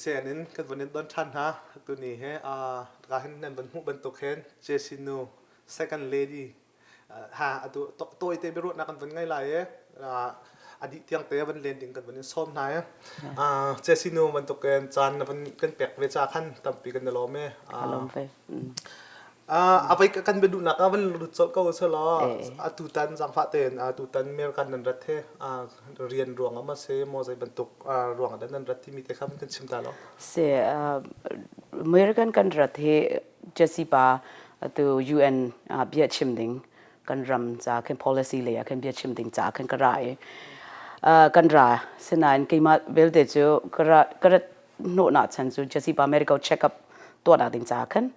CCN in kan vun in don ṭhan hna. Tuni he ka hin nan van hmuh bantuk hin JC nu second lady ha atu tawite biaruahnak kan vun ngei lai i a dih tiang te van len ding kan vun in sawm hna i JC nu bantukin caan na vun kan pek ve ca khan tampi kan i lawm i lawm ve. A voi kan biaduhnak ah van lut colh ko selaw atutan zaangfah tein atutan American nan rat he rian ruang ah ma si maw zei bantuk ruang ah dah nan rat timi te kha kan chim ta lo. Si American kan rat hi Jesse pa atu UN bia chim ding kan ram ca khin policy lei ah khin bia chim ding ca khin ka ra i kan ra sinain keimah belte cu ka ra ka rat hnawhnak chan cu Jesse pa medical check up tuahnak ding caah khan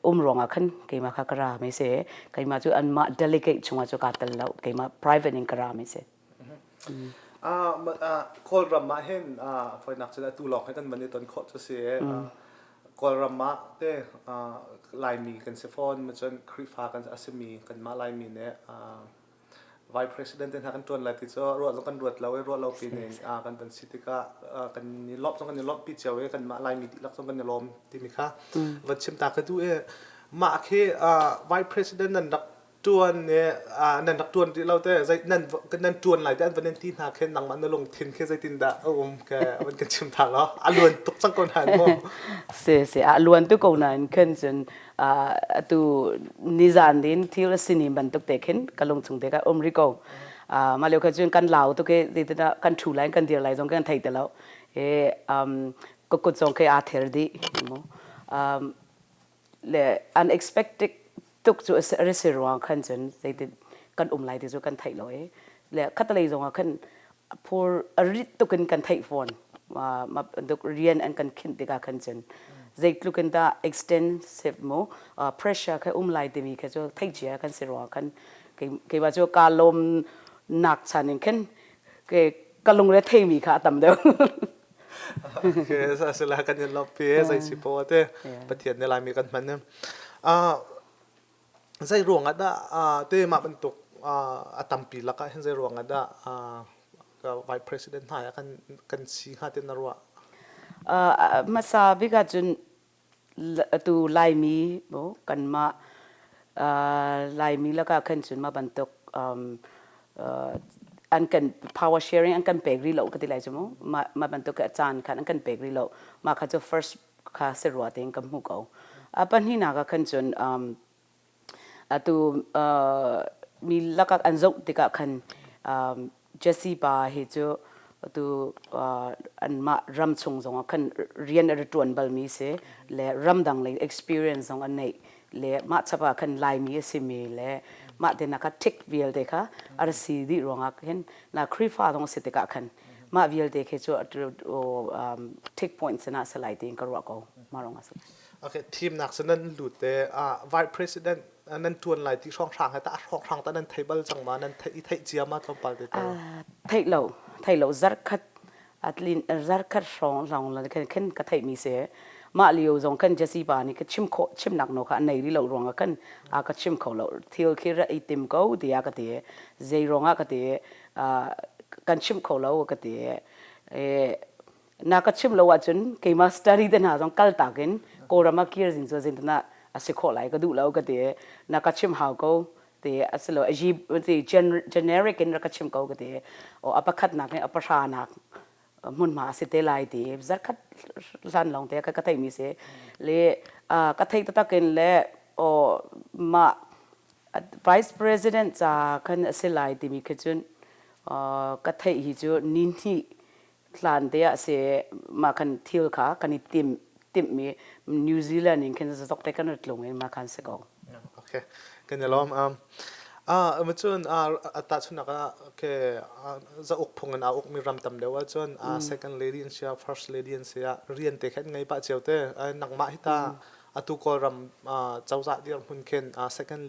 um ruangah khan keimah kha ka ra mi si. Keimah cu anmah delegate chungah cu kaa tel lo. Keimah private in ka ra mi si. Kawlram ah hin foinak cun atu lawng hi kan van i ton khawh cu si. Kawlram ah te Laimi kan si fawn, cun Khrihfa kan a simi kanmah Laimi nih Vice President te hna kan ṭuan lai ti cu ruah zong kan ruat lo i ruah lo pi ning kan van si tikah kan i lawmh zong kan i lawmhpi cio i kanmah Laimi dihlak zong kan i lawm timi kha van chim ta ka duh i mah khi Vice President nan rak ṭuan i nan rak ṭuan rih lo te zei nan nan ṭuan lai te an van in ti hna khin nangmah na lungthin khi zeitindah a um ke van kan chim ta law a luan tuk cang ko nain mu. Si si a luan tuk ko nain khan cun atu nizan din thil a sini bantuk te khin ka lung chung te ka um ri ko. Mah lio kha cun kan lau tuk i zeitindah kan thu lai kan dir lai zong kan thei ti lo i ka kut zong khi aa ther dih mu. Le unexpected tuk cu a si ruang khan cun zeitin kan um lai ti cu kan theih lo i le khatalei zong ah khan phur a rit tuk in kan theih fawn. Ma bantuk rian an kan khinh tikah khan cun zeitluk in dah extensive mu pressure kha um lai timi kha cu theih cia kan si ruang khan keimah cu kaa lawm nak chan in khin ke ka lungre theimi kha a tam deuh. Okay, asila kan in lawmhpi zei si poah te Pathian nih Laimi kan hman. Zei ruang ah dah te mah bantuk a tampi lakah hin zei ruang ah dah vice president hna ah kan kan si hnga ti na ruah? Hmasa bik ahcun atu Laimi kanmah Laimi lakah khan cun mah bantuk an kan power sharing an kan pek rih lo ka ti lai cu mu. Mah bantuk a caan khan an kan pek rih lo. Mah kha cu first kha si rua tiin ka hmu ko. A pahnihnak ah khan cun atu mi lakah an zoh tikah khan Jesse pa hi cu atu anmah ram chung zongah khan rian a rak ṭuan balmi si le ramdang lei experience zong a neih le mah chap ah khan Laimi a simi le mah te na kha tick vialte kha a ra si dih ruangah khin na Khrihfa zong a si tikah khan mah vialte khi cu tick point sinah si lai tiin ka ruah ko mah rong a si. Okay, thimnak cu nan lut te vice president nan tuan lai ti hrawnghrang he ta hrawnghrang ta nan thei bal cang ma nan thei i theih cia ma tlawmpal te te? Theih lo, theih lo. Zarkhat atlin zarkhat hrawng long la khan khan ka theih mi si. Mah lio zong kan Jesse pa nih ka chim khawh chimnak no kha a nei li lo ruang ah khan a ka chim kho lo. Thil khi ra i tim ko tiah ka ti. Zei ruang ah ka ti. Kan chimh kho lo ka ti. Na ka chimh lo ahcun keimah study te hna zong kal tak in Kawlram ah kir zing cu zintan ah a si khawh lai ka duh lo ka ti. Na ka chimh hau ko ti asilo ti generic in rak ka chim ko ka ti. O a pakhatnak in a pahranak hmunhma a si te lai ti zarkhat hlan lawng te ka ka theimi si. Le ka theih taktak in le o mah Vice President ca khan a si lai timi khi cun ka theih hi cu ni hnih hlan te ah si mah khan thil kha kan i tim timhmi New Zealand in khin zok te kan rat tlung in mah khan si ko. Okay, kan i lawm. Cun tahchunhnak ah ke zauk phung in aa ukmi ram tam deuh ahcun second lady an si ah first lady an si ah rian te khan ngei pah cio te. Nangmah hi ta atu Kawlram cozah dirhmun khin second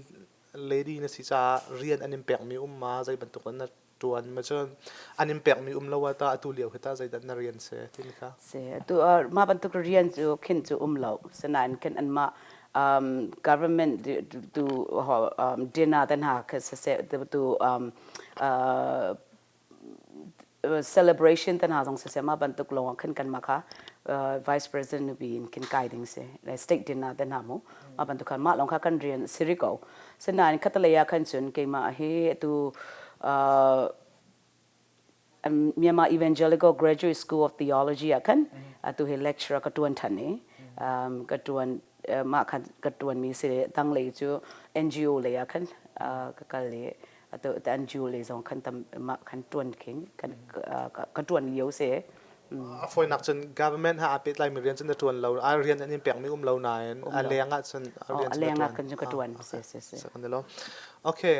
lady na si caah rian an in pekmi um ma zei bantuk in na tuan ma cun an in pekmi um lo ah ta atu lio hi ta zeidah na rian si timi kha? Si atu mah bantuk rian cu khin cu um lo. Sinain khin anmah government tu dinner te hna kha siseh tu. Celebration te hna zong siseh mah bantuk lawng ah khan kanmah kha vice president nupi in khin kai ding si state dinner te hna mu mah bantuk khan mah lawng kha kan rian si rih ko. Sinain khatalei ah khan cun keimah hi atu Myanmar Evangelical Graduate School of Theology ah khan atu hi lecturer ka tuan than i ka tuan mah khan ka tuan mi si dang lei cu NGO lei ah khan ka kal i atu NGO lei zong khan tam mah khan tuan khin kan ka tuan lio si. A fawinak cun government ha aa pehtlai mi rian cun na tuan lo, a rian an in pek mi um lo nain a leng ah cun rian a leng ah khan cun ka tuan si si si. Okay,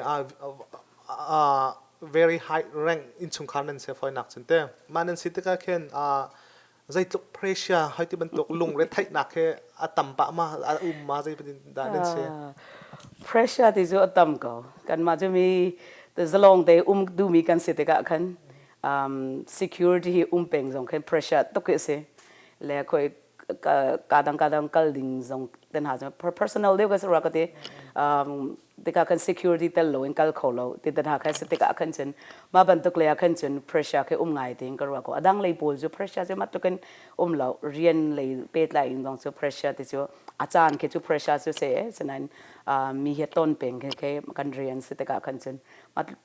very high rank innchungkhar nan si fawinak cun te mah nan si tikah khin zeitluk pressure hoi ti bantuk lungre theihnak he a tam pah ma a um ma zei dah nan si? Pressure ti cu a tam ko. Kanmah cu mi zalong te um duhmi kan si tikah khan security hi um peng zong khin pressure tuk hi si le khoi kadang kadang kal ding zong ten ha personal deuh ka si rua ka ti. Tikah khan security tel lo in kal kho lo ti te hna kha si tikah khan cun mah bantuk lei ah khan cun pressure khi um ngai tiin ka ruah ko. A dang lei pawl cu pressure cu mat tukin um lo. Rian lei pehtlai in zong cu pressure ti cu a caan khi cu pressure cu se sinain mi he ton peng khi khi kan rian si tikah khan cun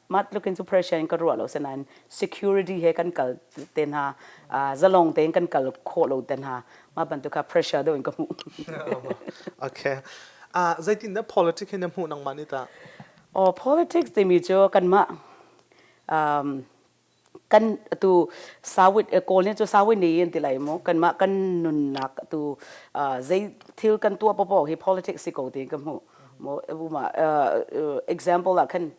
mah tlukin cu pressure in ka ruah lo. Sinain security he kan kal te hna, zalong tein kan kal khawh lo te hna, mah bantuk kha pressure deuh in ka hmuh. Okay. Zeitin dah politics hi na hmuh nangmah nih tah? Oh, politics timi cu kanmah kan tu sawit kawl nih cu sawit ni in ti lai mu, kanmah kan nunnak tu zei thil kan tuah popo hi politics si ko ti ka hmuh mu. Example ah khan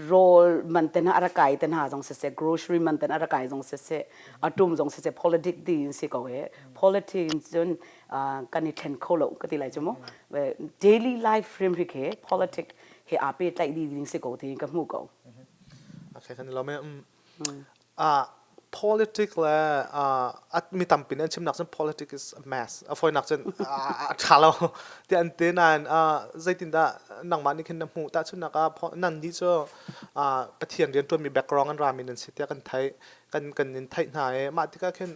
rawl man te hna a rak kai te hna zong siseh, grocery man te hna a rak kai zong siseh, a tum zong siseh, politics ti in si ko e. Politics cun kan i thlen kho lo ka ti lai cu mu. Daily life hrim hi khi politics he aa pehtlaih dih ding si ko ti ka hmu ko. Okay, kan lo me. Politic le mi tampi nih an chimnak cun politics is a mess. A fawinak cun a ṭha lo ti an ti nain zeitindah nangmah nih khin na hmuh? Tahchunhnak ah nan nih cu Pathian rianṭuanmi background an rami nan si tiah kan theih, kan kan in theih hna i mah tikah khin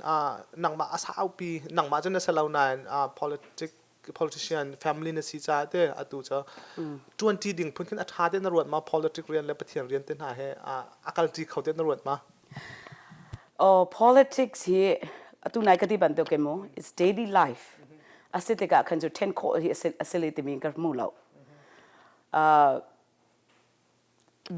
nangmah a saupi nangmah cu na si lo nain politic politician family na si caah te atu cu ṭuanṭi ding phun khin a ṭha te na ruat ma? Politics rian le Pathian rian te hna he a kalṭi kho te na ruat ma? Oh, politics hi atu nai ka ti bantuk ke mu, it's daily life a si tikah khan cu then khawh hi a si le timi ka hmu lo.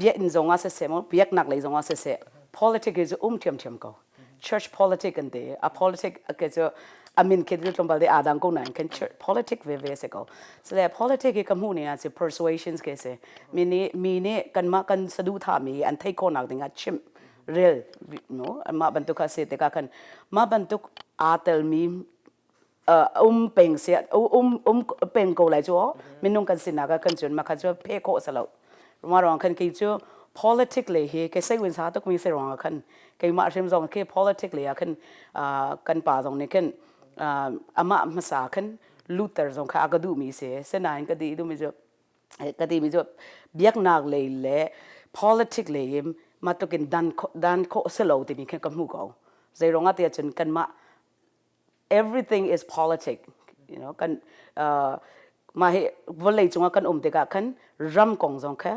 Biakinn zong ah siseh maw, biaknak lei zong ah siseh, politics hi cu um ṭhiamṭhiam ko. Church politic kan ti. A politic ke cu a min khi tlawmpal te aa dang ko nain khan church politic veve si ko. Sile politic hi ka hmuh ning ah cu persuasions ke si. Mi nih mi nih kanmah kan saduhthahmi an theih khawhnak ding ah chimh rel no mah bantuk kha si tikah khan mah bantuk aa telmi um peng si um um peng ko lai cu minung kan sinak ah kan cun ma kha cu phe khawh sa lo. Ma ruang khan kei cu politic le hi ke sei win sa tuk mi se ruang khan keimah hrim zong khi politic le ah khan kan pa zong nih khan amah hmasa khan Luther zong kha a ka duh mi si senain ka di du mi cu ka ti mi cu biaknak lei le politic lei in ma tukin dan dan khawh si lo timi khan ka hmu ko. Zei ruangah tiah cun kanmah everything is politic kan mah hi vawlei cungah kan um tikah khan ram kong zong kha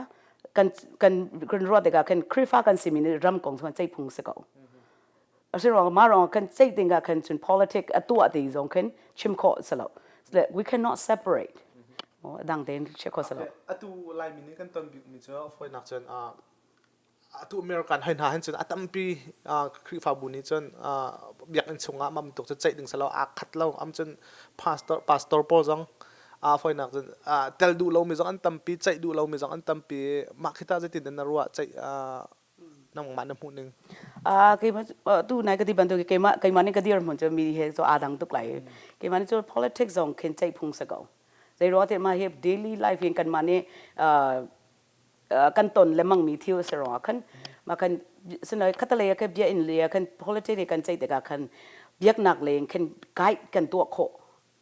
kan kan kan ruah tikah khan Khrihfa kan simi nih ram kong zong ceih phung si ko. A si ruang mah ruang kan ceih ding ah khan cun politic a tuah ti zong khin chim khawh si lo. We cannot separate. Dang tein chim khawh si lo. Atu Laimi nih kan ton bikmi cu fawinak cun atu American hoi hna hin cun a tampi Khrihfabu nih cun biakinn chungah mam tuk cu ceih ding si lo, aa khat lo am cun pastor pastor pawl zong aa fawinak cun tel duh lomi zong an tampi, ceih duh lomi zong an tampi. Mah khi tah zeitin na ruah, ceih nangmah na hmuh ning? Keimah tu nai ka ti bantuk keimah keimah nih ka dir hmun cu mi he cu aa dang tuk lai. Keimah nih cu politics zong khin ceih phung si ko. Zei ruang te mah hi daily life in kanmah nih kan ton lemang mi thil a si ruangah khan mah khan sinai khatalei ah khan bia in le khan politics kan ceih tikah khan biaknak lei in khan guide kan tuah khawh.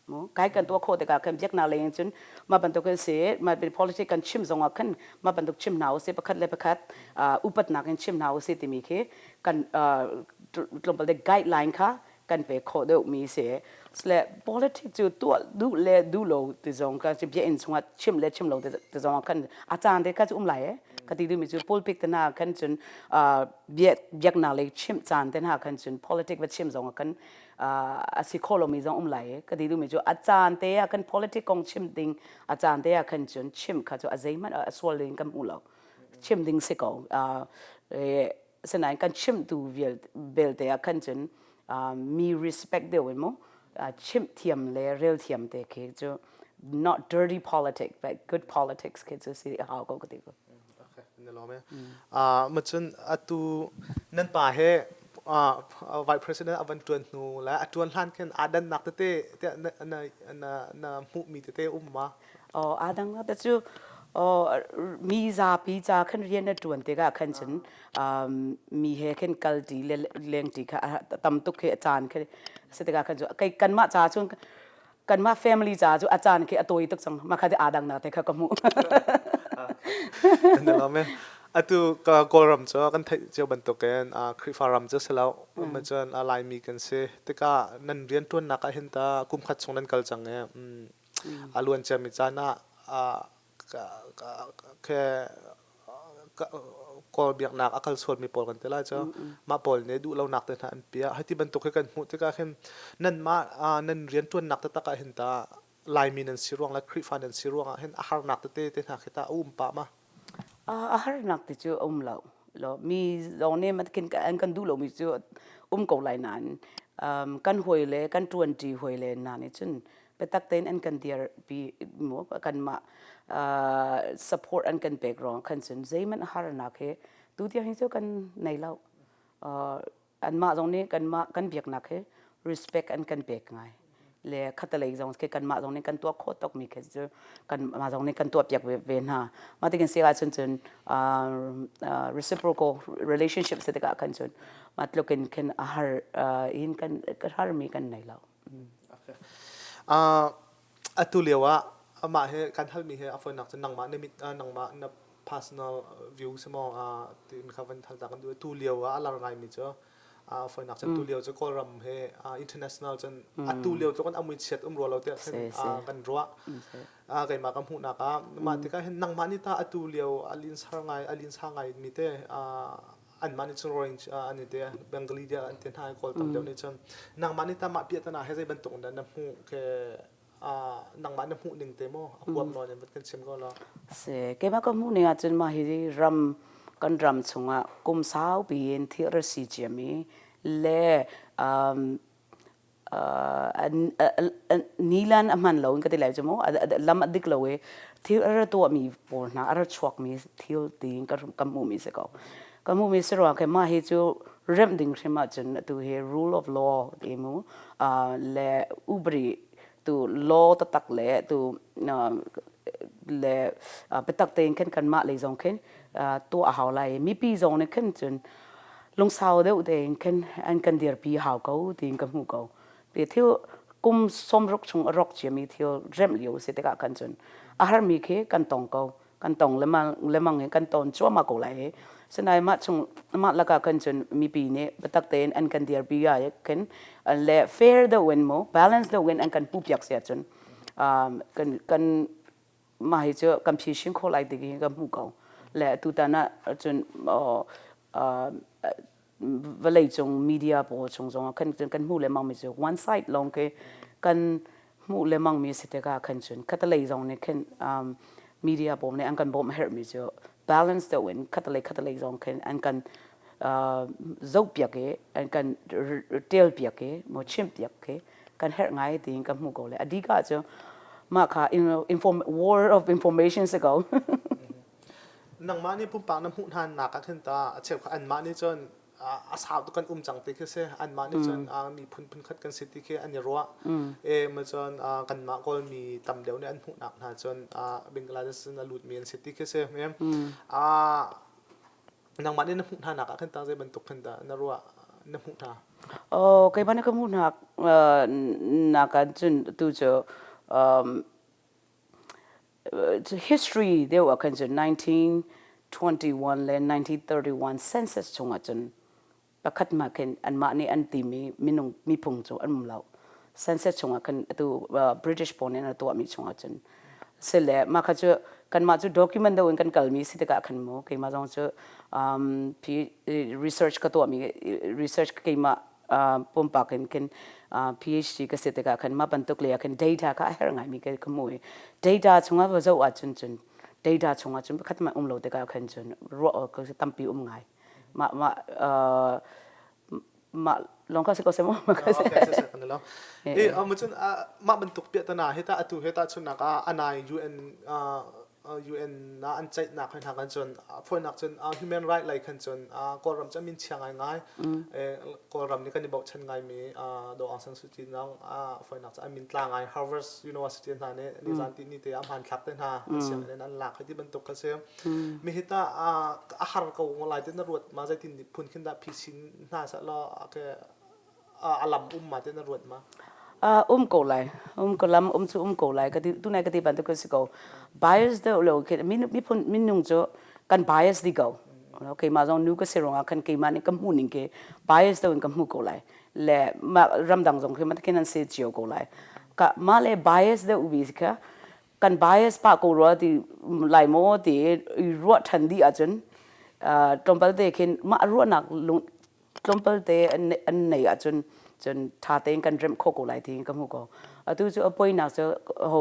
Mu kai kan tuah khawh tikah khan biaknak lei in cun mah bantuk in si mah politics kan chim zong ah khan mah bantuk chim hna usih pakhat le pakhat upatnak in chim hna usih timi khi kan tlawmpal te guideline kha kan pe khawh deuh mi si. Le politics cu tuah duh le duh lo ti zong ka bia inn chungah chim le chim lo ti zong ah khan a caan te kha cu um lai e ka ti duhmi cu pulpit te hna khan cun biaknak lei chim caan te hna khan cun politics va chim zong ah khan a si kho lomi zong um lai e ka ti duhmi cu a caan te ah kan politics kong chim ding a caan te ah khan cun chim kha cu a zeihmanh a sual ding kan hmu lo chim ding si ko. Sinain kan chimtu vial belte ah khan cun mi respect deuh in mu chimh thiam le rel thiam te khi cu not dirty politics but good politics khi cu si hau ko ka ti ko. Okay, na lawm e. Ma cun atu nan pa he vice president a van tuan hnu le a tuan hlan khin aa dannak tete tiah na na na na hmuhmi tete um ma? Oh, aa dang te cu mi zapi ca khan rian na ṭuan tikah khan cun mi he khin kal ṭi le leng ṭi kha tam tuk khi a caan khi si tikah khan cu kei kanmah ca cun kanmah family ca cu a caan khi a tawi tuk cang mah kha te aa dang nak te kha ka hmuh. Na lawm e. Atu ka Kawlram cu kan theih cio bantukin Khrihfa ram cu si lo. Ma cun Laimi kan si. Tikah nan rian ṭuannak ah hin ta kum khat chung nan kal cang i a luan ciami caan ah Kawl biaknak a kal sualmi pawl kan ti lai cu mah pawl nih duhlonak te hna an piah. Hiti bantuk hi kan hmuh tikah hin nanmah nan rianṭuannak taktak ah hin ta Laimi nan si ruang le Khrihfa nan si ruangah hin a harnak tete te hna khi ta a um pah ma? A harnak ti cu a um lo. Lo mi zong nih matkin an kan duh lomi cu um ko lai nain kan hawi le kan ṭuanṭi hawi le hna nih cun biatak tein an kan dirpi mu kanmah support an kan pek ruang khan cun zeihmanh harnak hi tutiang hi cu kan nei lo. Anmah zong nih kanmah kan biaknak hi respect an kan pek ngai le khatalei zong khi kanmah zong nih kan tuah khawh tawkmi khi cu kanmah zong nih kan tuah piak ve hna. Mah tikin si ahcun cun reciprocal relationship si tikah khan cun mah tluk in khin a har in kan harmi kan nei lo. Okay. Atu lio ah amah he kan halmi he a fawinak cu nangmah na mit nangmah na personal view si maw tiin kha van hal ta kan duh. Tu lio ah a lar ngaimi cu fawinak cun tu lio cu Kawlram he international cun atu lio tluk in a muichiat um rua lo tiah khin kan ruah. Keimah ka hmuhnak ah mah tikah hin nangmah nih ta atu lio a linsar ngai a linsa ngai mi te anmah nih cun Rohingya an i te Bengali dia an ti hna i Kawl tam deuh nih cun nangmah nih tah mah piahtana he zei bantuk in dah na hmuh ke nangmah na hmuh ning te maw a huam nawn in van kan chim ko law. Si keimah ka hmuh ning ahcun mah hi ram kan ram chungah kum saupi in thil ra si ciami le nilan a hman lo in ka ti lai cu mu lam a dik lo i thil a ra tuahmi pawl hna a ra chuakmi thil tiin ka ka hmuhmi si ko ka hmuhmi si ruang khin mah hi cu remh ding hrim ahcun atu hi rule of law ti mu le ubri tu law taktak le tu le biatak tein khin kanmah lei zong khin tuah a hau lai i mipi zong nih khin cun lungsau deuh tein khin an kan dirpi hau ko tiin ka hmu ko. Ti thil kum 60 chung a rawk ciami thil remh lio si tikah khan cun a harmi khi kan tong ko kan tong lemang lemang in kan ton cuahmah ko lai i sinain mah chung mah lakah khan cun mipi nih biatak tein an kan dirpi ah khin le fair deuh in mu balance deuh in an kan pupiak si ahcun kan kan mah hi cu kan phishin khawh lai ti hi ka hmu ko le tutan ah cun vawlei cung media pawl chung zong kan kan hmuh lengmang mi cu one side lawng khi kan hmuh lengmang mi si tikah khan cun khatalei zong nih khin media pawl nih an kan bawmh herh mi cu balance deuh in khatalei khatalei zong khin an kan zohpiak i an kan ṭialpiak i maw chimpiak khi kan herh ngai tiin ka hmu ko le adika cu mah kha inform war of information si ko. Nangmah nih pumpak na hmuh hna nak ah khin ta a cheu kha anmah nih cun a sau tuk kan um cang ti khi si anmah nih cun miphun phunkhat kan si ti khi an i ruah e ma cun kanmah Kawlmi tam deuh nih an hmuhnak hna cun Bangladesh in a lutmi an si ti khi si nangmah nih na hmuh hna nak ah khin ta zei bantuk khin dah na ruah? na hmuh hna? Oh, keimah nih ka hmuh hna nak ah cun tu cu history deuh ah khan cun 1921 le 1931 census chungah cun pakhat mah khin anmah nih an timi minung miphung cu an um lo. Census chungah khan atu British pawl nih an tuahmi chungah cun sile mah kha cu kanmah cu document deuh in kan kalmi si tikah khan mu keimah zong cu research ka tuahmi research keimah pumpak in khin PhD ka si tikah khan mah bantuk lei ah khin data kha a herh ngaimi ka hmu i data chungah va zoh ahcun cun data chungah cun pakhat hmanh um lo tikah khan cun ruah awk tampi um ngai. Mah mah mah lawng kha si ko seh mu. Okay, si kan lo. Eh, cun mah bantuk piahtana hi ta atu he ta chunnak ah anai UN UN na an ceihnak hna kan cun phuainak cun human right lei khan cun Kawlram cu min chia ngai ngai Kawlram nih kan i bochan ngai mi Daw Aung San Suu Kyi nang phuainak cu an min tla ngai Harvard University hna nih nizan ti ni te ah hman thlak te hna sianginn an lak hi ti bantuk kha si mi hi ta a har ko lai te na ruat ma zeitin phun khin dah phisin hna seh law a lam um ma te na ruat ma? Um ko lai. Um ko lam um cu um ko lai. Ka ti tunai ka ti bantuk si ko. Bias deuh lo khi miphun minung cu kan bias di ko. Keimah zong nu ka si ruangah khan keimah nih ka hmuh ning ke bias deuh in ka hmu ko lai. Le ma ramdang zong khi ma khin an si cio ko lai. Ka ma le bias deuh bi kha kan bias pah ko rua ti lai maw ti ruah ṭhan dih ahcun tlawmpal te khin mah ruahnak lung tlawmpal te an nei ahcun cun ṭha tein kan remh khawh ko lai ti ka hmu ko. Atu cu a poinak cu ho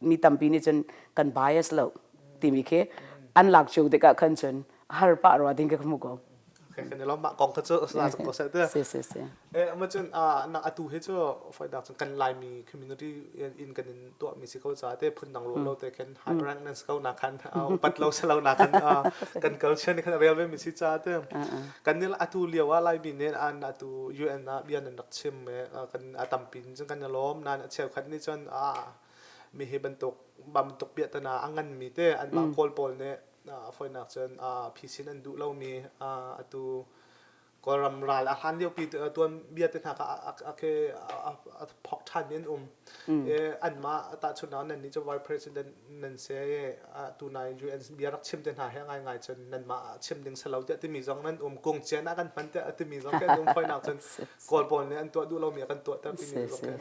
mi tampi nih cun kan bias lo timi khi an lak cio tikah khan cun har pah rua ding ka hmu ko. Kan i lawm mah kong kha cu sa ko seh te. Si si si. Eh ma cun na atu he cu foi dak cun kan Laimi community in kan in tuah mi si ko ca te phun dang ro lo te khan high rank nan ko na khan upat lo se lo na khan kan culture ni khan rel ve mi si ca te kan ni atu lio ah Laimi ne an atu UN ah bia nan rak chim kan atampi cun kan i lawm nan a cheukhat nih cun a mi hi bantuk bantuk bia tana a ngan mi te an mah kawl pawl nih foinak cun phisin an duh lomi atu Kawlram ral a hlan liopi tuan bia te hna kha a phok ṭhan mi an um. Anmah tahchunhnak nan nih cu vice president nan si tu nai UN bia rak chim te hna he ngai ngai cun nanmah chim ding si lo tiah timi zong nan um kung cian ah kan hman tiah timi zong kan um foinak cun Kawl pawl nih an tuah duh lomi a kan tuahter timi zong kan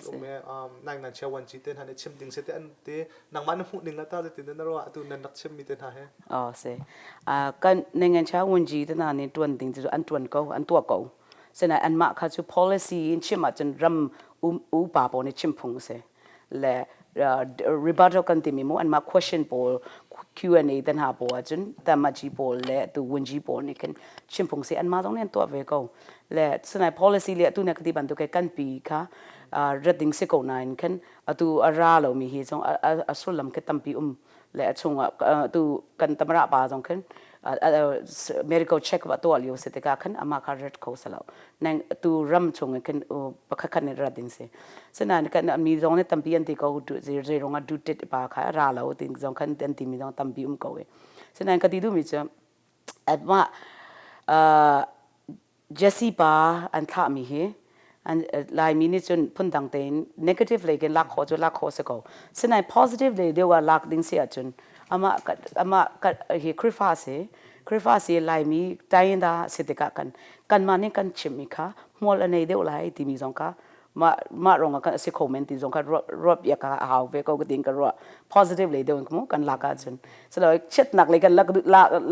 um i nai chia wan ci te hna nih chim ding si te an ti nangmah na hmuh ning ata zeitin na ruah atu nan rak chimmi te hna he Oh si. Kan nengen cha wunji te hna nih tuan ding cu an tuan ko an tuah ko. Sinain anmah kha cu policy in chim ahcun ram upa pawl nih chim phung a si. Le rebuttal kan timi mu anmah question pawl Q&A te hna pawl ahcun tamaji pawl le tu wunji pawl nih khin chim phung si anmah zong nih an tuah ve ko. Le sinain policy le atu ne ka ti bantuk kan pi kha rat ding si ko nain khin atu a ra lomi hi zong a sullam khi tampi um le a chungah tu kan tamra pa zong khin medical check ba tuah lio si tikah khan ama kha ret kho salo nang tu ram chung khin pakhat khat nih rat ding si sinain kan mi zong nih tampi an ti ko zei rong ah du tit pa kha ra lo tin zong khan an ti mi zong tampi um ko e sinain ka ti du mi cu mah Jesse pa an thlahmi hi an Laimi nih cun phundang tein negative lei khin lak khawh cu lak khawh si ko. Sinain positive lei deuh ah lak ding si ahcun amah amah hi Khrihfa si Khrihfa si Laimi tainda si tikah kan kanmah nih kan chimmi kha hmual a nei deuh lai timi zong kha mah mah rong ah kan a si kho men ti zong kha ruah piak kha a hau ve ko ka tiin ka ruah positive lei deuh in mu kan lak ahcun silo chiatnak lei kan lak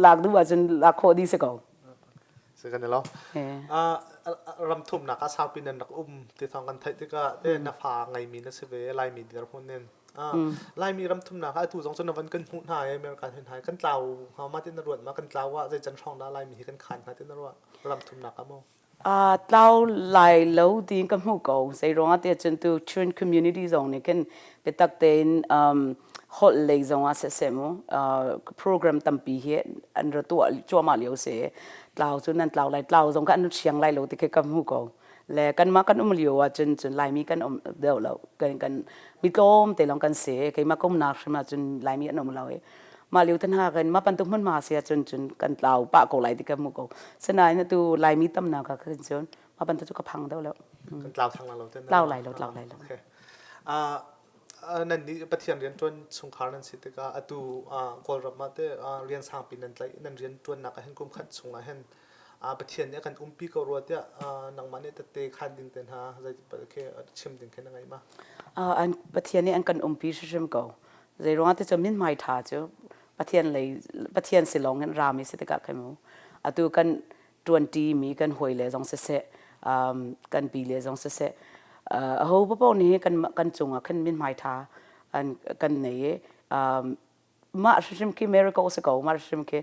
lak duh ahcun lak khawh dih si ko. Si kan i lo. Ram thumnak ah saupi nan rak um ti thawng kan theih tikah te na fa ngeimi na si ve Laimi dirhmun in. Laimi ram thumnak ah atu zong cu na van kan hmuh hna i American hin hai kan tlau hnga ma ti na ruat ma kan tlau ah zei can hrawng dah Laimi hi kan khan hnga ti na ruah ram thumnak ah maw? Tlau lai lo tiin ka hmuh ko. Zei ruangah tiah cun tu Chin community zong nih khin biatak tein holh lei zong ah siseh mu program tampi hi an ra tuah cuahmah lio si. Tlau cu nan tlau lai, tlau zong kha an siang lai lo ti khi ka hmuh ko. Le kanmah kan um lio ah cun cun Laimi kan um deuh lo. Kan kan mi tlawm te lawng kan si. Keimah ka umnak hrim ah cun Laimi an um lo i. Mah lio te hna kan mah bantuk hmunhma si ahcun cun kan tlau pah ko lai ti ka hmu ko. Sinain atu Laimi tamnak ah khan cun mah bantuk cu ka phang deuh lo. Kan tlau thang lai lo te. Tlau lai lo, tlau lai lo. Okay. Nan nih Pathian rian ṭuan chungkhar nan si tikah atu Kawlram ah teh rian sangpi nan tlaih nan rian ṭuannak ah hin kum khat chungah hin Pathian nih a kan umpi ko rua tiah nangmah nih tette khan ding te hna zei khi chim ding khi na ngei ma? An Pathian nih an kan umpi hrimhrim ko. Zei ruangah ti cu mithmai ṭha cu Pathian lei Pathian si lawng in rami si tikah khin mu atu kan ṭuanṭimi kan hawile zong siseh kan pi le zong siseh aho paoh nih kan kan cungah khan mithmai ṭha an kan nei i mah hrimhrim khi miracle si ko mah hrimhrim khi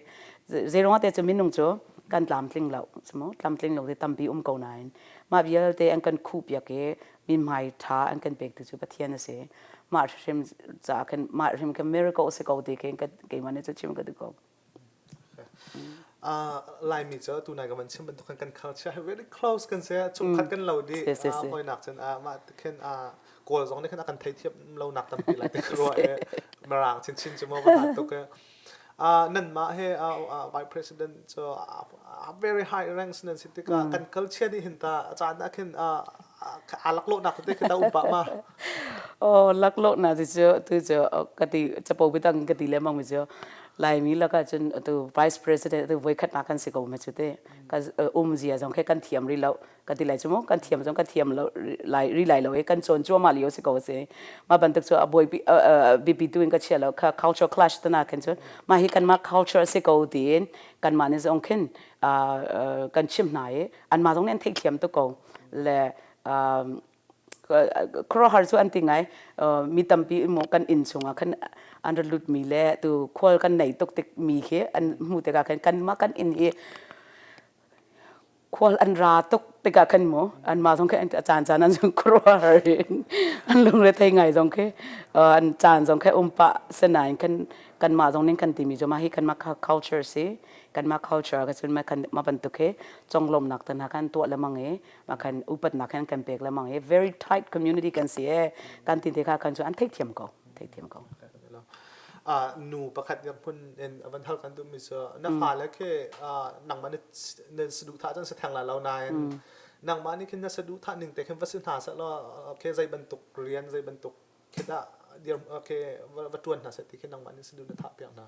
zeiruangah te cu minung cu kan tlamtling lo mu tlamtling lo te tampi um ko nain mah vialte an kan khuh piak i mithmai ṭha an kan pek tu cu Pathian a si mah hrimhrim caah khan mah hrim khi miracle si ko ti khi keimah nih cu chim ka duh ko. Laimi cu tunai ka van chim bantuk khan kan culture hi very close kan si chungkhat kan lo dih hawinak cun mah khin Kawl zong nih khan a kan theithiam lo nak tampi lai ti ka ruah i Mirang chinchin cu maw va tuk i nanmah he vice president cu very high ranks nan si tikah kan culture nih hin ta caan ah khin aa laklawhnak tete khi ta um pah ma? Oh laklawhnak cu tu cu ka ti capo bitang ka ti lengmang mi cu Laimi lakah cun atu vice president atu voikhatnak kan si ko ma cu te ka um zia zong khi kan thiam rih lo ka ti lai cu mu kan thiam zong kan thiam lo lai ri lai lo i kan cawn cuahmah lio si ko si mah bantuk cu a buaipi biapi tu in ka chia lo kha culture clash tana khin cun mah hi kanmah culture si ko tiin kanmah nih zong khin kan chim hna i anmah zong nih an theihthiam tuk ko le khuaruahhar cu an ti ngai mi tampi mu kan inn chungah khan an ra lutmi le tu khual kan nei tuk tik mi khi an hmuh tikah khan kanmah kan inn hi khual an ra tuk tikah khan mu anmah zong khi a caan caan an zong khuaruahhar in an lungre thei ngai zong khi an caan zong khi um pah sinain kan kanmah zong ning kan timi cu mah hi kanmah culture si kanmah culture ka cun mah bantuk hi conglawmnak te hna khan tuah lengmang i mah khan upatnak khan kan pek lengmang i very tight community kan si e kan ti te kha kan cu an theihthiam ko theihthiam ko. Nu pakhat yang phun in van hal kan duhmi cu na fale khi nangmah na saduhthah cun si theng lai lo nain nangmah nih khin na saduhthah ning te khin va si hna seh law okay zei bantuk rian zei bantuk khi dah dir okay va tuan hna seh ti khi nangmah nih saduh na thah piak hna.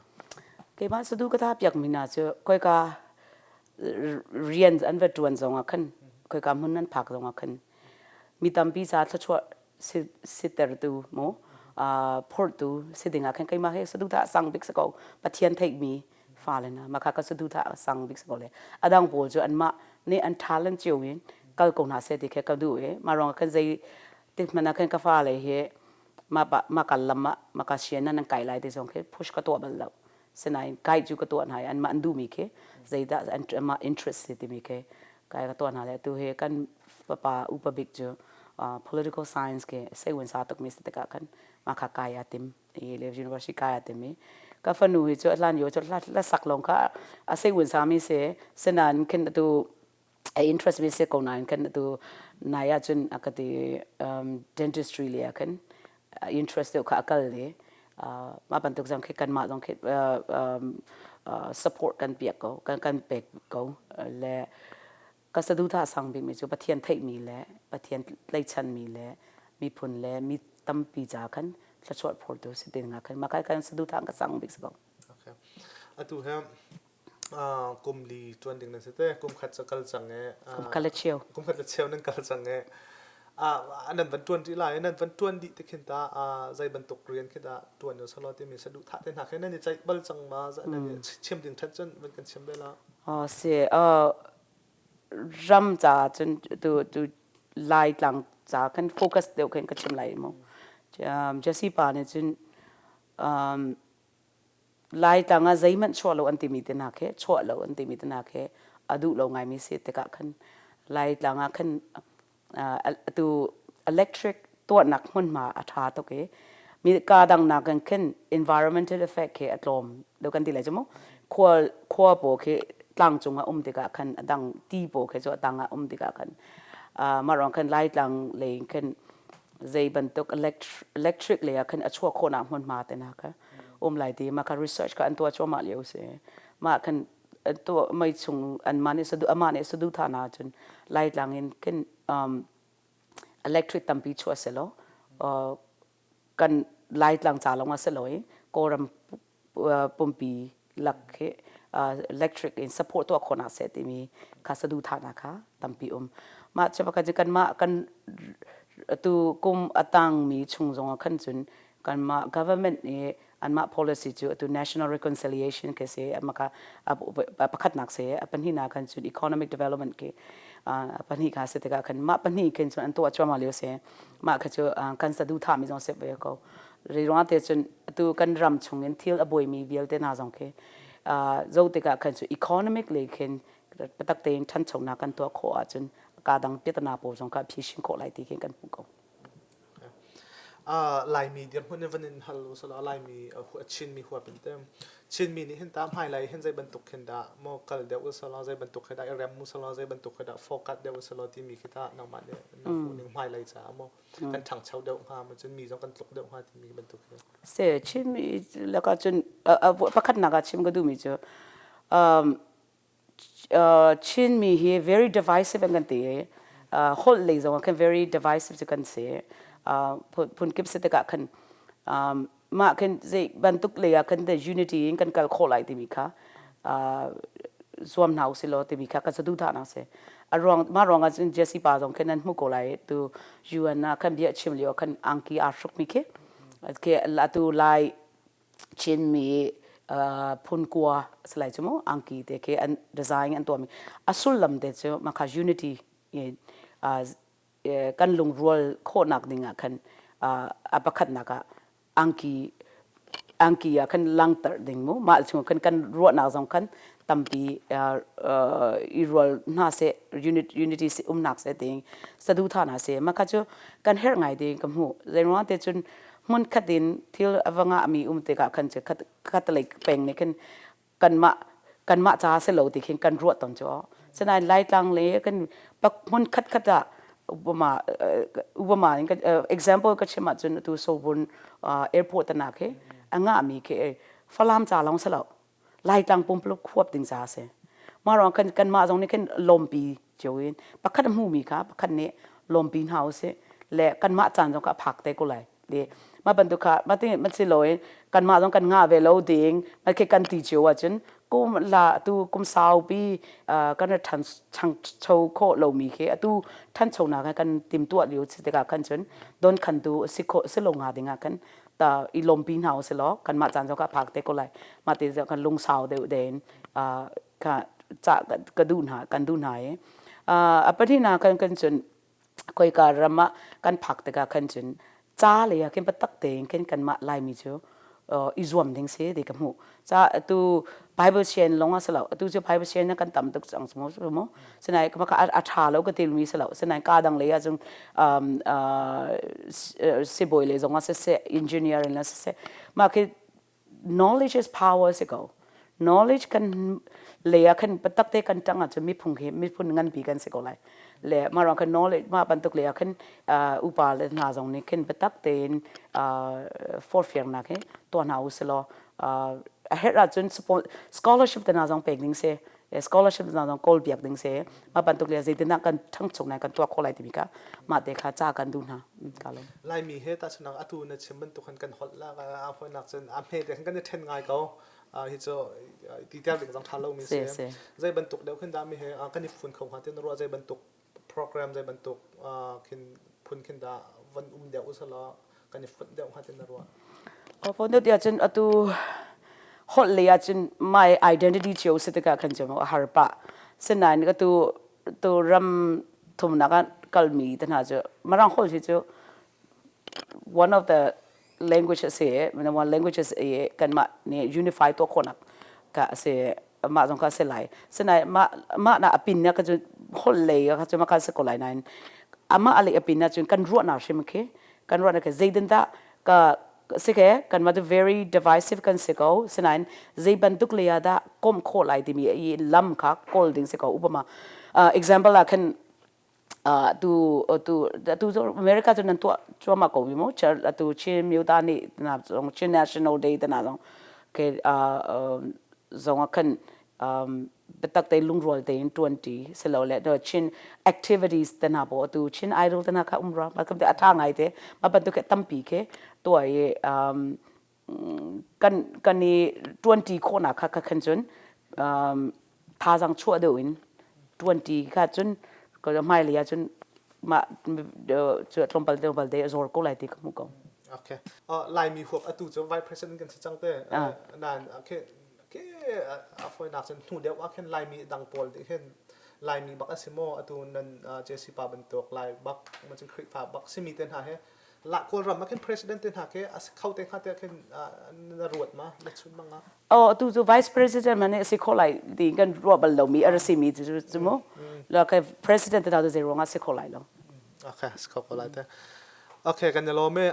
Keimah saduh ka thah piak mi hna cu koika rian an va tuan zong ah khan koika hmun nan phak zong ah khan mi tampi ca thluachuah sitertu mu phortu si ding ah khan keimah he saduhthah sang bik si ko. Pathian theihmi fale na mah kha ka saduhthah sang bik si ko le adang pawl cu anmah nih an talent cio in kal ko hna seh ti kha ka duh i mah ruangah khan zei tik hmanh ah khan ka fale hi mah mah kal lam ah mah ka sian nan kai lai ti zong khi push ka tuah bal lo. Sinain kai cu ka tuah hna i anmah an duhmi khi zeidah anmah interest si timi khi kai ka tuah hna le atu hi kan fapa upa bik cu political science ke seiwen sa tukmi si tikah khan mah kha kai aa tim i le university kai aa tim i ka fanu hi cu hlan yo cu hla sak lawng kha a seiwen sami si sinain khin atu a interest mi si ko nain khan atu nai ah cun a ka ti dentistry le ah khan interest deuh kha a kal i mah bantuk zong khi kanmah zong khi support kan piak ko kan kan pek ko le ka saduhthah sang bikmi cu Pathian theihmi le Pathian tlaichanmi le miphun le mi tampi ca khan thluachuah phortu si ti nga khan mah kan saduhthah ka sang bik si ko. Okay. Atu he kum li ṭuan ding nan si te kum khat cu kal cang i kum khat le cheu kum khat le cheu nan kal cang i nan van ṭuan rih lai nan van ṭuan dih te khin ta zei bantuk rian khi dah ṭuan u selaw timi saduhthah te hna khi nan i ceih bal cang ma nan i chim ding ṭhat cun van kan chim ve la. Si ram ca cun tu tu Laitlang ca kan focus deuh khin ka chim lai mu. Jesse pa nih cun Laitlang ah zeihmanh chuah lo an timi te hna khi chuah lo an timi te hna khi a duh lo ngaimi si tikah khan Laitlang ah khan atu electric tuahnak hmunhma a ṭha tuk i mi ka dang nakin khin environmental effect khi a tlawm deuh kan ti lai cu mu khua khua pawl khi tlang cung ah um tikah khan a dang ti pawl khi cu a tang ah um tikah khan mah ruang khan Laitlang lei in khin zei bantuk electric lei ah khan a chuah khawhnak hmunhma te hna kha. um lai ti mah kha research kha an tuah cuahmah lio si. Mah khan tuah mei chung anmah nih sadu amah nih saduhthah hna ahcun Laitlang in khin electric tampi chuah selaw kan Laitlang ca lawng ah si lo i Kawlram pumpi lak hi electric in support tuah khawhnak seh timi kha saduhthahnak kha tampi um. Mah cu pakhat cu kanmah kan tu kum a tangmi chung zong ah khan cun kanmah government nih anmah policy cu atu national reconciliation khi si maka pakhatnak si a pahnihnak khan cun economic development khi a pahnih kha si tikah khan mah pahnih khin cun an tuah cuahmah lio si mah kha cu kan saduhthah mi zong si ve ko riruang te cun atu kan ram chung in thil a buaimi vialte hna zong khi zo tikah khan cu economic lei khin patak tein ṭhanchonak kan tuah khawh ahcun ka dang piatana pawl zong kha phi khawh lai ti khin kan hmuh ko. Laimi dirhmun in van in hal usalaw Laimi Chinmi huap in te Chinmi nih hin ta hmailei hin zei bantuk khin dah maw kal deuh usalaw zei bantuk khi dah i rem usalaw zei bantuk khi dah focus deuh usalaw timi khi ta nangmah nih na hmuh ning hmailei caah maw kan ṭhangcho deuh hnga maw cun mi zong kan tluk deuh hnga timi bantuk khi. Se Chinmi lakah cun pakhatnak ah chim ka duhmi cu Chinmi hi very divisive an kan ti i holh lei zong ah khan very divisive cu kan si. Phunkip si tikah khan mah khin zei bantuk lei ah khan the unity in kan kal khawh lai timi kha zuam hna usih law timi kha kan saduhthah hna si. A ruang mah ruang ah cun Jesse pa zong khin nan hmuh ko lai tu UN ah khan bia chim lio khan angki aa hrukmi khi atu lai Chinmi phun kua si lai cu mu angki te khi an design an tuahmi a sullam te cu mah kha unity kan lungrual khawhnak ding ah khan a pakhatnak ah angki angki ah khan langter ding mu mah chung khan kan ruahnak zong khan tampi i rual hna seh unity umnak seh ting saduhthah hna seh mah kha cu kan herh ngai ding ka hmuh zeiruang te cun hmun khat in thil a va ngahmi um tikah khan cu khatalei peng nih khin kanmah kanmah ca si lo ti khin kan ruah tawn cu sinain Laitlang le kan pak hmun khat khat ah upama upama in example ka chim ahcun atu Sobun airport tanak hi a ngahmi khi Falam ca lawng si lo Laitlang pumpuluk huap ding ca a si. Mah ruang khan kanmah zong nih khin lawmpi cio in pakhat a hmumi kha pakhat nih lawmpi hna usih le kanmah caan zong kha a phak te ko lai. Le mah bantuk kha mah ti ma si loin kanmah zong kan ngah ve lo ding ma khi kan ti cio ahcun kum la tu kum saupi kan ra ṭhancho khawh lomi khi atu ṭhanchonak he kan timtuah lio si tikah khan cun don khantu si khawh si lo hnga ding ah khan ta i lawmpi hna usih law kanmah caan zong kha phak te ko lai mah ti kan lungsau deuh den kha ca ka duh hna kan duh hna i a pahnihnak kan kan cun khoika ram ah kan phak tikah khan cun ca lei ah khin biatak tein khin kanmah Laimi cu i zuam ding si ti ka hmuh ca atu Bible sian lawng ah si lo atu cu Bible sian kan tam tuk cang mu mu sinain ka a ṭha lo ka tilmi si lo sinain ka dang lei ah cun sibawi lei zong ah siseh engineer in le siseh mah khi knowledge is power si ko knowledge kan lei ah khan patak te kan ṭang ahcun miphung hi miphun nganpi kan si ko lai le mah ruang khan knowledge mah bantuk lei ah khan upa le hna zong nih khin biatak tein forhfiangnak hi tuah hna u silaw a herh ahcun scholarship te hna zong pek ding si scholarship hna zong kawl piak ding si mah bantuk le zeitindah kan ṭhangcho lai kan tuah khawh lai timi kha mah te kha ca kan duh hna ka lawm Laimi he tahchunhnak atu na chim bantuk khan kan holh la a fawinak cun a hme te khan kan i ṭhen ngai ko hi cu ti ter ding zong ṭha lomi si zei bantuk deuh khin dah mi he kan i fun kho hnga ti na ruah zei bantuk program zei bantuk khin phun khin dah van um deuh usalaw kan i funh deuh hnga ti na ruah Phone deuh tiah cun atu holh lei ah cun my identity cio si tikah khan cu a har pah sinain ka tu tu ram thumnak ah kalmi te hna cu Mirang holh hi cu one of the language a si i one languages i kanmah nih unify tuah khawhnak ka a si mah zong kha a si lai sinain mah mah na a pin na ka cu holh lei ka cu mah si ko lai nain amah a lei a pin ahcun kan ruahnak hrim khi kan ruahnak khi zeitin dah ka si ke kan mah very divisive kan si ko sinain zei bantuk lei ah dah komh khawh lai timi i lam kha kawl ding si ko upama example ah khan. Tu tu tu America cu nan tuah cuahmah ko mi mu atu Chin Myuta nih na zong Chin National Day te na zong ke zong ah khan biatak te lungrual tein tuanti silo le Chin activities te hna po atu Chin Idol te hna kha um ra ma kam te atha ngai te ma bantuk ke tampi ke tuah i kan kan i ṭuanṭi khawhnak kha khan cun thazaang chuah deuh in ṭuanṭi kha cun hmailei ah cun mah cu tlawmpal tlawmpal te a zor ko lai ti ka hmuh ko. Okay. Laimi huap atu cu vice president kan si cang te. Nan okay a fawinak cun hnu deuh ah khin Laimi dang pawl nih hin Laimi bak a si maw atu nan JC pa bantuk Lai bak macun Khrihfa bak simi te hna he La Kawlram ah khin president te hna khi a si kho te hnga tiah khin na ruat ma na chim bang ah? Oh atu cu vice president man a si kho lai ti kan ruah bal lomi a ra simi cu cu mu la kai president te hna cu zei ruangah si kho lai lo. Okay, si kho ko lai te. Okay, kan i lawm e.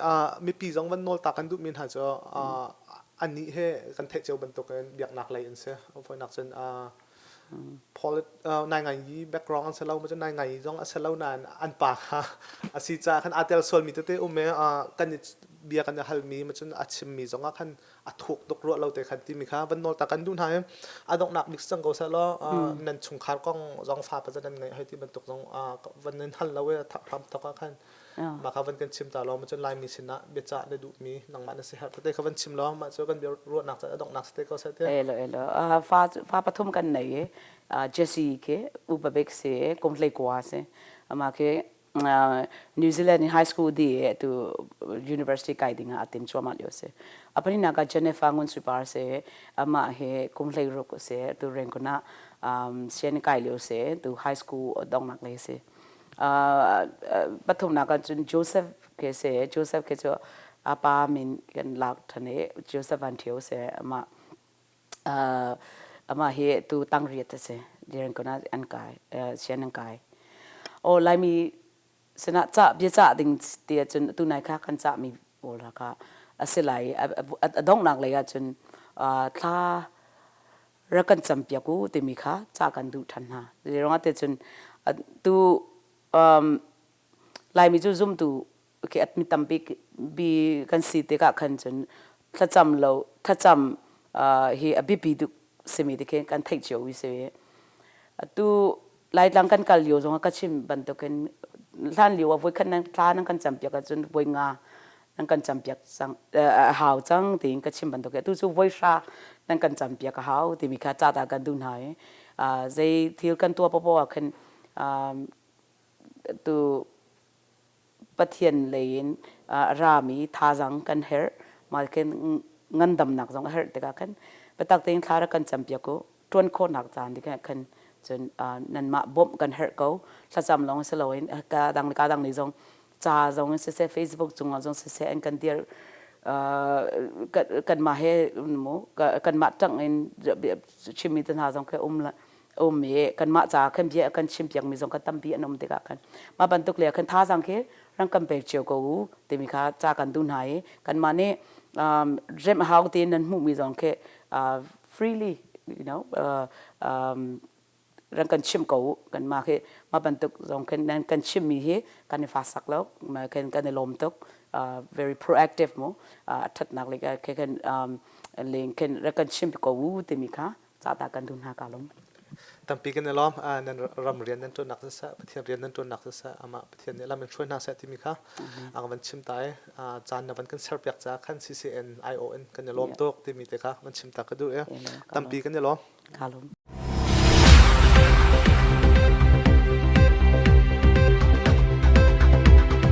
Mipi zong van nawl ta kan duhmi hna cu anih he kan theih cio bantukin biaknak lei an si. Voinak cun Nai ngai i background an si lo maw nai ngai zong a si lo nain an pa kha a si caah khan aa tel sualmi tete um i kan i bia kan i halmi cun a chimmi zongah khan a thuk tuk ruah lo te khan timi kha van nawl ta kan duh hna i a donghnak bik cang ko seh law nan chungkhar kong zong fa pa nan ngeih hoi ti bantuk zong van nan hal lo i hram thok ah khan Mah kha van kan chim ta law ma cun Laimi sinah biacah na duhmi nangmah na siherh tete kha van chim law mah cu kan bia ruahnak ca a donghnak si te ko seh te. Elo elo fa fa pathum kan nei i Jesse ke upa bik si kum hlei kua si ama ke New Zealand in high school di tu university kai ding ah atim chuama lio si apani na ka Jennifer Ngun Supar si ama he kum hlei ruk si tu rengkuna sian kai lio si tu high school dongnak le si Pathumnak ah cun Joseph ke si. Joseph ke cu a pa min kan lak ṭhan i Joseph Van Ṭhio si. Amah amah hi tu tangriat a si. Diriangkon ah an kai, sian an kai. Aw Laimi sinah cah biacah ding ti ahcun tunai kha kan cahmi pawl kha a si lai i a donghnak lei ahcun thla rak kan campiak u timi kha ca kan duh ṭhan hna. Zeiruangah ti cun tu um, Laimi cu zumtu khi mi tampi bi kan si tikah khan cun thlacam lo thlacam uh, hi a biapi duk simi ti khi kan theih cio i si. Atu Laitlang kan kal lio zong ah ka chim bantukin hlan lio ah voikhat nan thla nan kan campiak ahcun voi nga nan kan campiak cang a hau cang tiin ka chim bantuk atu cu voi hra nan kan campiak a hau timi kha ca ta kan duh hna i zei thil kan tuah popo ah khin tu Pathian lei in a rami thazaang kan herh mah khin ngandamnak zong a herh tikah khan biatak tein thla rak kan campiak u ṭuan khawhnak caan ti khan cun nanmah bawmh kan herh ko thlacam lawng si loin ka dang le ka dang nih zong ca zong in siseh Facebook cungah zong siseh an kan dir kanmah he mu kanmah ṭang in chimmi te hna zong khi um um i kanmah caah khan bia kan chimpiak mi zong kha tampi an um tikah khan mah bantuk le khan thazaang khi ram kan pek cio ko u timi kha ca kan duh hna i kanmah nih remh hau tein nan hmuhmi zong khi freely you know ran kan chimh ko u kanmah khi mah bantuk zong khin nan kan chimmi hi kan i fa sak lo kan kan i lawm tuk very proactive mu a thatnak le khan leng khin rak kan chim ko u timi kha ca ta kan duh hna ka lawm. Tampi kan i lawm. Nan ram rian nan ṭuannak siseh, Pathian rian nan ṭuannak siseh, amah Pathian nih lam in hruai hna seh timi kha a van chim ta i caan na van kan serpiak caah khan CCN IO in kan i lawm tuk timi te kha van chim ta ka duh i tampi kan i lawm. Ka lawm.